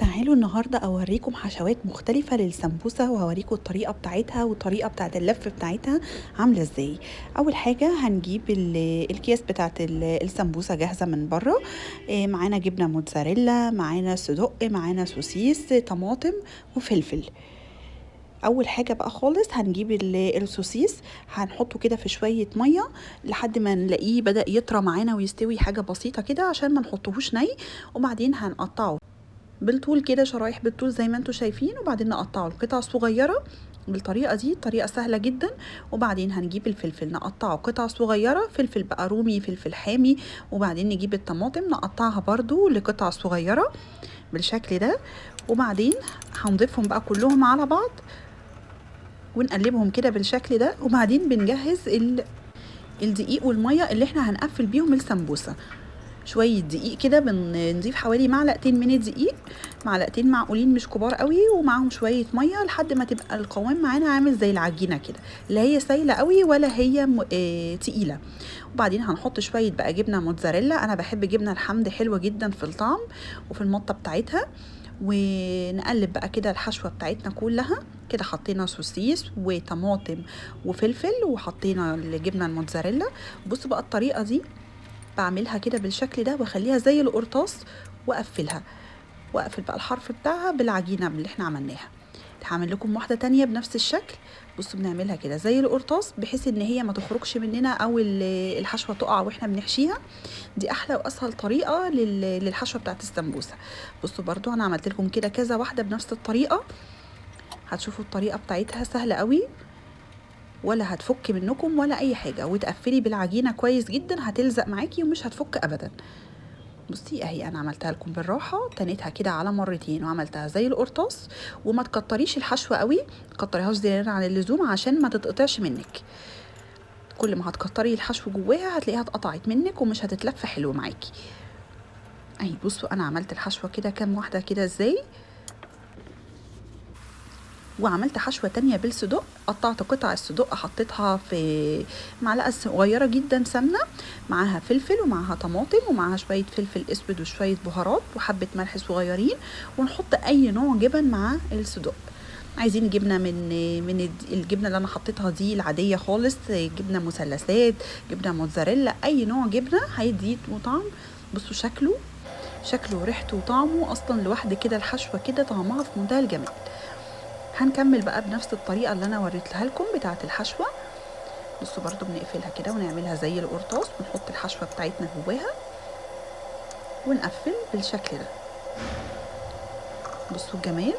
تعالوا النهاردة أوريكم حشوات مختلفة للسمبوسة، وهوريكم الطريقة بتاعتها والطريقة بتاعت اللف بتاعتها عاملة ازاي. أول حاجة هنجيب الأكياس بتاعت السمبوسة جاهزة من بره، معانا جبنة موتزاريلا، معانا صدق، معانا سوسيس، طماطم وفلفل. اول حاجة بقى خالص هنجيب السوسيس، هنحطه كده في شوية مية لحد ما نلاقيه بدا يطرى معانا ويستوي، حاجة بسيطة كده عشان ما نحطهوش ني. وبعدين هنقطعه بالطول كده، شرايح بالطول زي ما انتم شايفين، وبعدين نقطعه لقطع صغيرة بالطريقة دي، طريقه سهلة جدا. وبعدين هنجيب الفلفل نقطعه قطع صغيرة، فلفل بقى رومي، فلفل حامي. وبعدين نجيب الطماطم نقطعها برضو لقطع صغيرة بالشكل ده. وبعدين هنضيفهم بقى كلهم على بعض ونقلبهم كده بالشكل ده. وبعدين بنجهز الدقيق والمية اللي احنا هنقفل بيهم السمبوسه. شوية دقيق كده، بنضيف حوالي معلقتين من الدقيق، معلقتين معقولين مش كبار قوي، ومعاهم شوية مية لحد ما تبقى القوام معانا عامل زي العجينة كده، لا هي سايله قوي ولا هي تقيلة. وبعدين هنحط شوية بقى جبنه موتزاريلا، انا بحب جبنه الحمد، حلوة جدا في الطعم وفي المطه بتاعتها. ونقلب بقى كده الحشوه بتاعتنا كلها كده. حطينا سوسيس وطماطم وفلفل وحطينا الجبنة الموتزاريلا. بصوا بقى الطريقة دي بعملها كده بالشكل ده، واخليها زي القرطاس واقفلها، واقفل بقى الحرف بتاعها بالعجينه اللي احنا عملناها. هعمل لكم واحدة تانية بنفس الشكل. بصوا بنعملها كده زي القرطاس بحيث ان هي ما تخرجش مننا او الحشوه تقع واحنا بنحشيها. دي احلى واسهل طريقه للحشوه بتاعت السمبوسه. بصوا برضو انا عملت لكم كده كذا واحدة بنفس الطريقة، هتشوفوا الطريقة بتاعتها سهلة قوي ولا هتفك منكم ولا اي حاجة. وتقفلي بالعجينه كويس جدا، هتلزق معاكي ومش هتفك ابدا. بصي اهي انا عملتها لكم بالراحة، تنيتها كده على مرتين وعملتها زي القرطاس. وما تكتريش الحشوه قوي، ما تكتريهاش زيادة عن اللزوم عشان ما تتقطعش منك. كل ما هتكتري الحشو جواها هتلاقيها اتقطعت منك ومش هتتلف حلو معاكي. اهي بصوا انا عملت الحشوه كده كام واحدة كده ازاي. وعملت حشوة تانية بالصدق، قطعت قطع الصدق حطيتها في معلقة صغيرة جدا سمنة، معاها فلفل ومعاها طماطم ومعاها شوية فلفل اسود وشوية بهارات وحبة ملح صغيرين. ونحط اي نوع جبن مع الصدق، عايزين جبنة من الجبنة اللي انا حطيتها دي العادية خالص، جبنة مثلثات، جبنة موتزاريلا، اي نوع جبنة هيدي طعم. بصوا شكله وريحته وطعمه اصلا لوحده كده، الحشوة كده طعمها في منتهى الجمال. هنكمل بقى بنفس الطريقة اللي انا وريتها لكم بتاعه الحشوه. بصوا برضو بنقفلها كده ونعملها زي القرطاس، ونحط الحشوه بتاعتنا جواها ونقفل بالشكل ده. بصوا الجمال،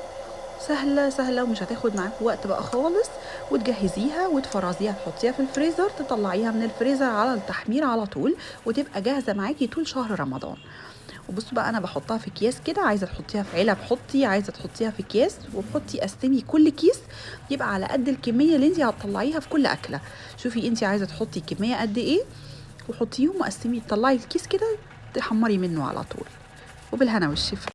سهلة سهلة ومش هتاخد معاكم وقت بقى خالص. وتجهزيها وتفرزيها، تحطيها في الفريزر، تطلعيها من الفريزر على التحمير على طول، وتبقى جاهزة معاكي طول شهر رمضان. وبصوا بقى انا بحطها في اكياس كده، عايزه تحطيها في علب حطي، عايزه تحطيها في اكياس، وحطي قسمي كل كيس يبقى على قد الكمية اللي انت هتطلعيها في كل اكله. شوفي انت عايزه تحطي كمية قد ايه وحطيهم وقسمي، تطلعي الكيس كده تحمري منه على طول. وبالهنا والشفا.